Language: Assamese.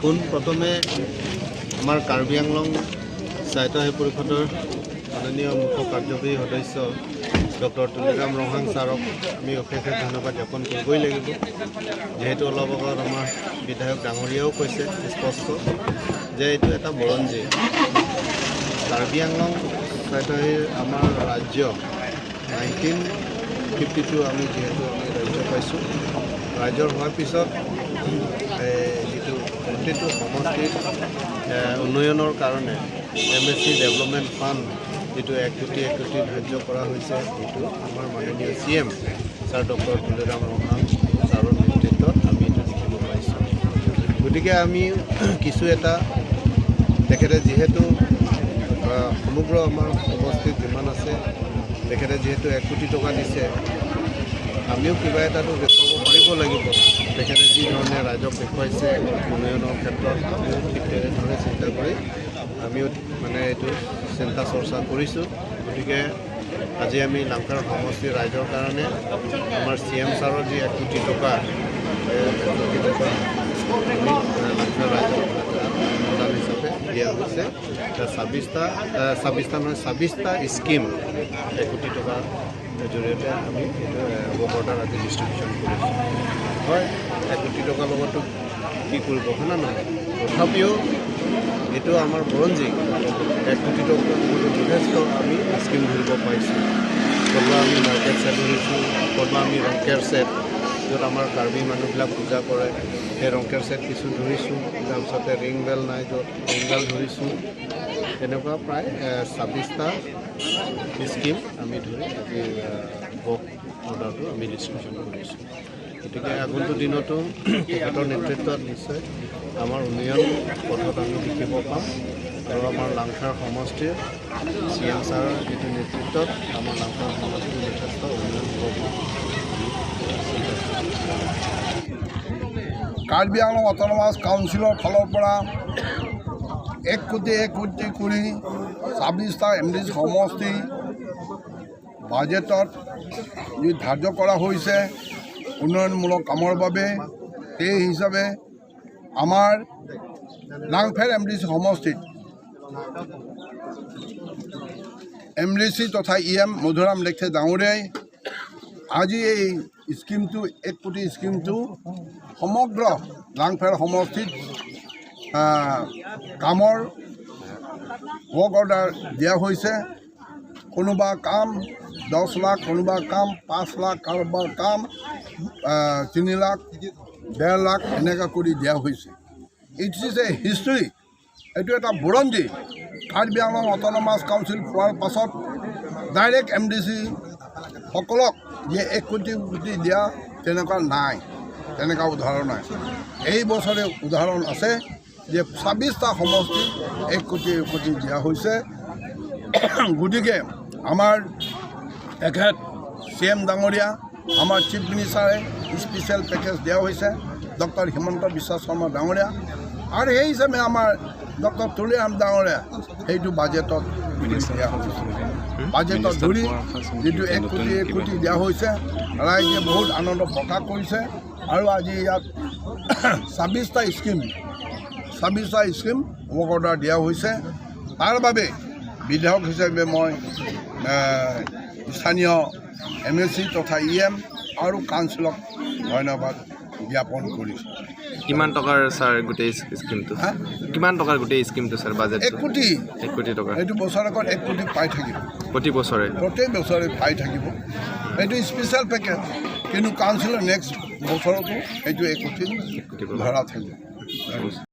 পোনপ্ৰথমে আমাৰ কাৰ্বি আংলং স্বায়ত্তশাসিত পৰিষদৰ মাননীয় মুখ্য কাৰ্যবাহী সদস্য ডক্টৰ তুলিৰাম ৰংহাং ছাৰক আমি অশেষ ধন্যবাদ জ্ঞাপন কৰিবই লাগিব। যিহেতু অলপ আগত আমাৰ বিধায়ক ডাঙৰীয়াও কৈছে স্পষ্ট যে এইটো এটা বুৰঞ্জী। কাৰ্বি আংলং স্বায়ত্তশাসী আমাৰ ৰাজ্য 1952 আমি যিহেতু আমি ৰাজ্য পাইছোঁ, ৰাজ্যৰ হোৱাৰ পিছত যিটো প্ৰতিটো সমষ্টিত উন্নয়নৰ কাৰণে এমএচি ডেভেলপমেণ্ট ফাণ্ড যিটো 1 কোটি 1 কোটি ধাৰ্য কৰা হৈছে, সেইটো আমাৰ মাননীয় C M sir doctor Tuliram Ronghang ছাৰৰ নেতৃত্বত আমি এইটো দেখিব পাইছোঁ। গতিকে আমি কিছু এটা তেখেতে যিহেতু সমগ্ৰ আমাৰ সমষ্টিত যিমান আছে, তেখেতে যিহেতু 1 কোটি টকা দিছে, আমিও কিবা এটাতো দেখুৱাব পাৰিব লাগিব। তেখেতে যি ধৰণে ৰাইজক দেখুৱাইছে উন্নয়নৰ ক্ষেত্ৰত, আমিও ঠিক তেনেধৰণে চিন্তা কৰি আমিও মানে এইটো চিন্তা চৰ্চা কৰিছোঁ। গতিকে আজি আমি লাংফেৰ সমষ্টিৰ ৰাইজৰ কাৰণে আমাৰ চি এম ছাৰৰ যি 1 কোটি টকা, এই 1 কোটি টকা আমি লাংফেৰ ৰাইজক এটা অনুদান হিচাপে দিয়া হৈছে। 26টা, 26টা নহয়, 26টা স্কীম 1 কোটি টকাৰ জৰিয়তে আমি এইটো ৱৰ্ক অৰ্ডাৰ আজি ডিষ্ট্ৰিবিউশ্যন কৰিছোঁ। হয়, 1 কোটি টকাৰ লগতো কি কৰিব, হয় নে নহয়? তথাপিও এইটো আমাৰ বুৰঞ্জী। 1 কোটি টকাৰ লগতো যথেষ্ট আমি স্কীম ধৰিব পাৰিছোঁ। ক'ৰবাত আমি মাৰ্কেট ছেট ধৰিছোঁ, ক'ৰবাত আমি ৰংকেৰ ছেট, য'ত আমাৰ কাৰ্বি মানুহবিলাক পূজা কৰে, সেই ৰংকেৰ ছেট কিছু ধৰিছোঁ। তাৰপিছতে ৰিং বেল নাই য'ত, ৰিং বেল ধৰিছোঁ। তেনেকুৱা প্ৰায় 26টা স্কীম আমি ধৰি আজি ৱৰ্ক অৰ্ডাৰটো আমি ডিষ্ট্ৰিবিউশ্যন কৰিছোঁ। গতিকে আগন্তুক দিনতো তেখেতৰ নেতৃত্বত নিশ্চয় আমাৰ উন্নয়ন পথত আমি দেখিব পাম আৰু আমাৰ লাংফেৰ সমষ্টিৰ চি এম ছাৰৰ যিটো নেতৃত্বত আমাৰ লাংফেৰ সমষ্টিৰ যথেষ্ট উন্নয়ন হ'ব বুলি আমি চিন্তা কৰিছোঁ। কাৰ্বি আংলং অট'নমাছ কাউন্সিলৰ ফালৰ পৰা 1 কোটি 1 কোটি কৰি 26টা এমডিচি সমষ্টি বাজেটত যি ধাৰ্য কৰা হৈছে উন্নয়নমূলক কামৰ বাবে, সেই হিচাপে আমাৰ লাংফেৰ এমডিচি সমষ্টিত এমডিচি তথা ই এম মধুৰাম লেখথে ডাঙৰীয়াই আজি এই স্কীমটো, 1 কোটি স্কীমটো সমগ্ৰ লাংফেৰ সমষ্টিত কামৰ ৱৰ্ক অৰ্ডাৰ দিয়া হৈছে। কোনোবা কাম 10 লাখ, কোনোবা কাম 5 লাখ, কাৰোবাৰ কাম 3 লাখ, 1.5 লাখ এনেকুৱা কৰি দিয়া হৈছে। It is a history. এইটো এটা বুৰঞ্জী। কাৰ্বি আংলং অট'নমাছ কাউন্সিল পোৱাৰ পাছত ডাইৰেক্ট এমডিচি সকলক যে 1 কোটি কোটি দিয়া তেনেকুৱা নাই, তেনেকুৱা উদাহৰণ নাই। এই বছৰে উদাহৰণ আছে যে 26টা সমষ্টিত 1 কোটি 1 কোটি দিয়া হৈছে। গতিকে আমাৰ তেখেত চি এম ডাঙৰীয়া, আমাৰ চিফ মিনিষ্টাৰে স্পেচিয়েল পেকেজ দিয়া হৈছে, ডক্টৰ হিমন্ত বিশ্ব শৰ্মা ডাঙৰীয়া, আৰু সেই হিচাপে আমাৰ ডক্টৰ তুলিৰাম ডাঙৰীয়া সেইটো বাজেটত দিয়া হৈছে। বাজেটত ধৰি যিটো 1 কোটি 1 কোটি দিয়া হৈছে, ৰাইজে বহুত আনন্দ প্ৰকাশ কৰিছে। আৰু আজি ইয়াত 26টা স্কীম ৱৰ্ক অৰ্ডাৰ দিয়া হৈছে। তাৰ বাবে বিধায়ক হিচাপে মই স্থানীয় এমএচি তথা ই এম আৰু কাউন্সিলক ধন্যবাদ জ্ঞাপন কৰিছোঁ। কিমান টকাৰ ছাৰ গোটেই স্কিমটো? হা? কিমান টকাৰ গোটেই স্কিমটো ছাৰ, বাজেট? 1 কোটি। 1 কোটি টকা। এইটো বছৰেকত 1 কোটি পাই থাকিব। প্ৰতি বছৰে? প্ৰত্যেক বছৰে পাই থাকিব। এইটো স্পেচিয়েল পেকেজ, কিন্তু কাউন্সিলৰ নেক্সট বছৰতো সেইটো 1 কোটি 1 কোটি পাব। ধৰা থাকিব।